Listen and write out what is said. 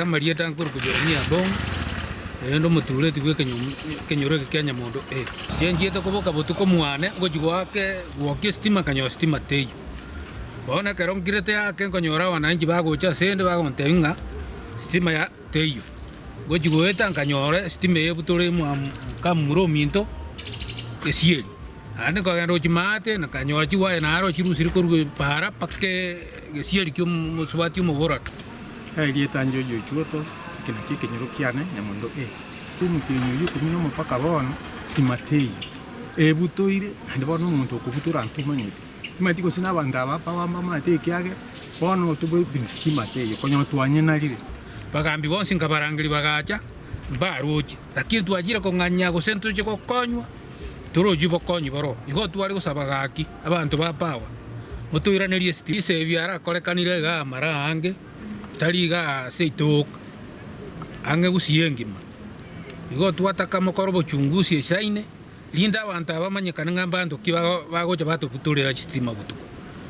Amarieta nkorokwa Jeremia Abong, naende omotureti bw'ekenyoro eke kia Nyamondo A. Inche nchiete koboka botuko mwane ngochia goaka gwokia esitima nkanyora sitima teiyo. Bono ekero nkirete ake nkonyora abananchi bagocha asende bagontebia ng'a sitima ya teiyo. Ngochia goeta nkanyora esitima eye ebutore mwa mokamura ominto esieri. Naende nkogenda gochia maate nkanyora chiwaya naro chirusire korwa epaara mpaka egesieri kia omosubati omoboraka. Erieta Njoji Ochuoto, eke nakio ekenyoro kiane, Nyamondo A. Omotienyi oyio ikomi nomo mpaka bono, Simatei, ebutoire, naende bono omonto okobutora ntomanyeti. Timanyeti gose nabanto aba aba mbamaete ekiagera bono tobwebini sitima teiyo, konya twanyenarire. Bagambi bonsi nkabarangeria bagacha, mbaroche, lakini twachire kong'anya gose ntoche gokonywa, torochi bokonyi boroo. Igo tware gosaba gaki, abanto ba power, motoiranerie estima. Ise ebi arakorekanire igaa amara aange, tari igaa ase itoka, ang'e gusii engima. Igo twataka mokore obochungusi esaine, rinde abanto aba bamanyekane ng'a mbanto ki bagocha batobutorera chistima botuko.